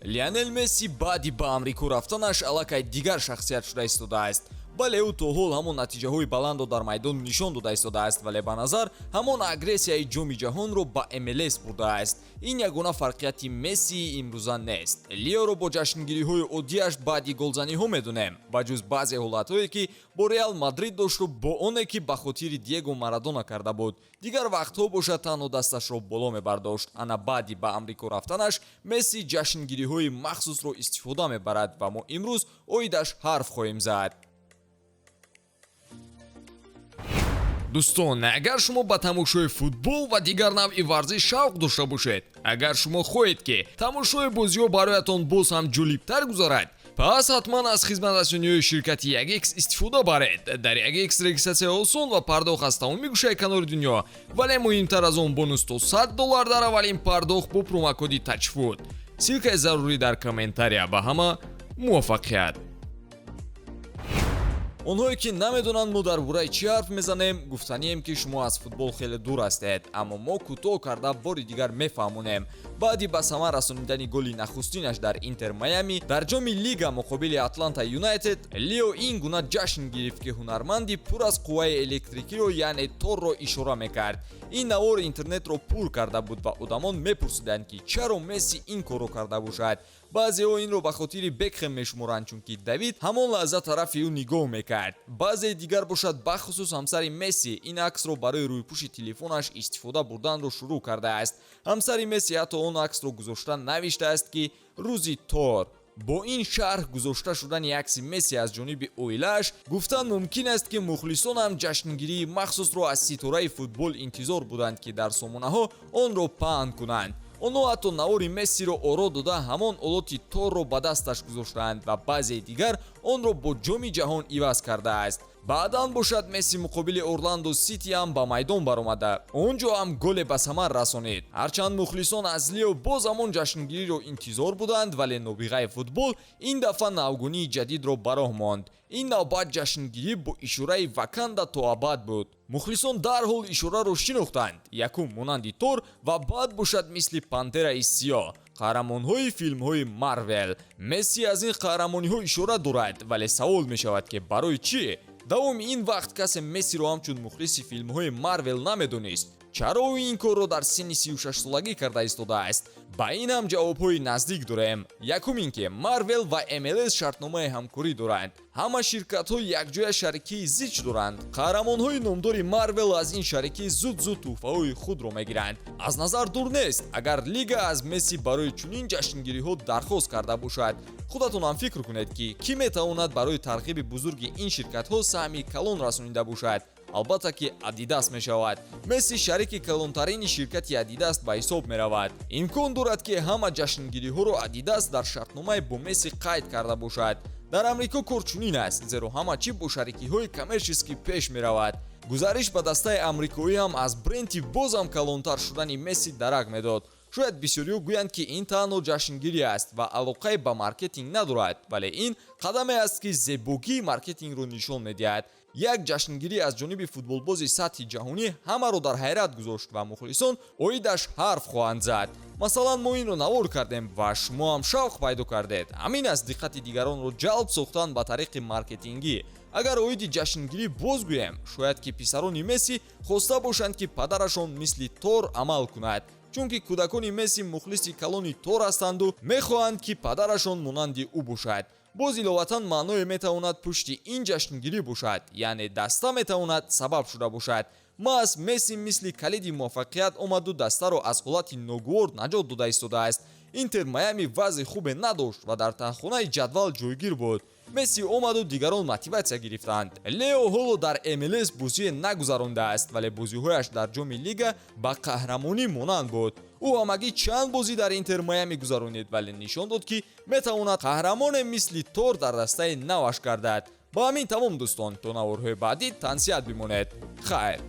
Лионел Месси баъди ба Амрико рафтанаш аллакай дигар шахсият шуда истодааст. Бале, ӯ то ҳол ҳамон натиҷаҳои баландро дар майдон нишон дода истодааст, вале ба назар ҳамон агрессияи Ҷоми Ҷаҳонро ба МЛС бурдааст. Ин ягона фарқияти Мессии имрӯза нест. Леоро бо ҷашнгириҳои оддиаш баъди голзаниҳо медонем, ба ҷуз баъзе ҳолатҳое, ки бо Реал Мадрид дошту бо оне, ки ба хотири Диего Марадона карда буд. Дигар вақтҳо бошад, танҳо дасташро боло мебардошт. Ана баъди ба Амрико рафтанаш Месси ҷашнгириҳои махсусро истифода мебарад ва мо имрӯз оидаш ҳарф хоҳем зад. Дӯстон, агар шумо ба тамошои футбол ва дигар навъи варзиш шавқ дошта бошед, агар шумо хоҳед, ки тамошои бозиҳо бароятон боз ҳам ҷолибтар гузарад, пас ҳатман аз хизматрасониҳои ширкати 1X истифода баред. Дар 1X регистратсия осон ва пардохт аз тамоми гӯшаи канори дунё, вале муҳимтар аз он, бонус то 100 доллар дар аввалин пардохт бо промокоди TAJFOOT. Ссылкаи зарурӣ дар комментария. Ба ҳама муваффақият! Онҳое, ки намедонанд, мо дар бораи чӣ ҳарф мезанем, гуфтанием, ки шумо аз футбол хеле дур ҳастед, аммо мо кӯтоҳ карда бори дигар мефаҳмонем. Баъди ба самар расонидани голи нахустинаш дар Интер Майами дар Ҷоми Лига муқобили Атланта Юнайтед, Лео ин гуна ҷашн гирифт, ки ҳунарманди пур аз қувваи электрикиро, яъне Торро ишора мекард. Ин навор интернетро пур карда буд ва одамон мепурсиданд, ки чаро Месси ин корро карда бошад. Баъзеҳо инро ба хотири Бекхем мешуморанд, чунки Давид ҳамон лаҳза тарафи ӯ нигоҳ мекард. Баъзеи дигар бошад, бахусус ҳамсари Месси, ин аксро барои рӯйпӯши телефонаш истифода бурданро шурӯъ кардааст. Ҳамсари Месси ҳатто он аксро гузошта навиштааст, ки рӯзи Тор. Бо ин шарҳ гузошта шудани акси Месси аз ҷониби оилааш, гуфтан мумкин аст, ки мухлисон ҳам ҷашнгирии махсусро аз ситораи футбол интизор буданд, ки дар сомонаҳо онро паҳн кунанд. Онҳо ҳатто навори Мессиро оро дода, ҳамон олоти Торро ба дасташ гузоштаанд ва баъзеи дигар онро бо Ҷоми Ҷаҳон иваз кардааст. Баъдан бошад, Месси муқобили Орландо Сити ҳам ба майдон баромада, он ҷо ҳам голе ба самар расонид. Ҳарчанд мухлисон аз Лео боз ҳамон ҷашнгириро интизор буданд, вале нобиғаи футбол ин дафъа навгунии ҷадидро ба роҳ монд. Ин навбат ҷашнгирӣ бо ишораи «Ваканда то абад» буд. Мухлисон дарҳол ишораро шинохтанд: якум монанди Тор ва баъд бошад мисли Пантераи Сиёҳ, қаҳрамонҳои филмҳои Марвел. Месси аз ин қаҳрамониҳо ишора дорад, вале савол мешавад, ки барои чӣ? Давоми ин вақт касе Мессиро ҳамчун мухлиси филмҳои Марвел намедонист. Чаро ӯ ин корро дар синни 36-солагӣ карда истодааст? Ба ин ҳам ҷавобҳои наздик дорем. Якум ин ки Марвел ва МЛС шартномаи ҳамкорӣ доранд. Ҳама ширкатҳо якҷоя шарикии зич доранд. Қаҳрамонҳои номдори Марвел аз ин шарикӣ зуд-зуд тӯҳфаҳои худро мегиранд. Аз назар дур нест, агар лига аз Месси барои чунин ҷашнгириҳо дархост карда бошад. Худатон ҳам фикр кунед, ки кӣ метавонад барои тарғиби бузурги ин ширкатҳо саҳми калон расонида бошад? Албатта ки Адидас мешавад. Месси шарики калонтарини ширкати Адидас ба ҳисоб меравад. Имкон дорад, ки ҳама ҷашнгириҳоро Адидас дар шартномаи бо Месси қайд карда бошад. Дар Амрико кор чунин аст, зеро ҳама чӣ бо шарикиҳои коммерческий пеш меравад. Гузариш ба дастаи амрикоӣ ҳам аз бренди бозам калонтар шудани Месси дарак медод. Шояд бисёриҳо гӯянд, ки ин танҳо ҷашнгирӣ аст ва алоқае ба маркетинг надорад, вале ин қадаме аст, ки зебогии маркетингро нишон медиҳад. Як ҷашнгирӣ аз ҷониби футболбози сатҳи ҷаҳонӣ ҳамаро дар ҳайрат гузошт ва мухлисон оидаш ҳарф хоҳанд зад. Масалан, мо инро навор кардем ва шумо ҳам шавқ пайдо кардед. Ҳамин аст диққати дигаронро ҷалб сохтан ба тариқи маркетингӣ. Агар оиди ҷашнгирӣ боз гӯем, шояд ки писарони Месси хоста бошанд, ки падарашон мисли Тор амал кунад, чунки кӯдакони Месси мухлиси калони Тор ҳастанду мехоҳанд, ки падарашон монанди ӯ бошад. Боз иловатан маъное метавонад пушти ин ҷашнгирӣ бошад, яъне даста метавонад сабаб шуда бошад. Маҳз Месси мисли калиди муваффақият омаду дастаро аз ҳолати ногувор наҷот дода истодааст. Интер Майами вазъи хубе надошт ва дар таҳхонаи ҷадвал ҷойгир буд. Месси омаду дигарон мотиватсия гирифтанд. Лео ҳоло дар МЛС бозие нагузарондааст, вале бозиҳояш дар Ҷоми Лига ба қаҳрамонӣ монанд буд. Ӯ ҳамагӣ чанд бозӣ дар Интер Майами гузаронид, вале нишон дод, ки метавонад қаҳрамоне мисли Тор дар дастаи наваш гардад. Ба ҳамин тамом, дӯстон. То наворҳои баъдӣ тансиҳат бимонед. Хайр.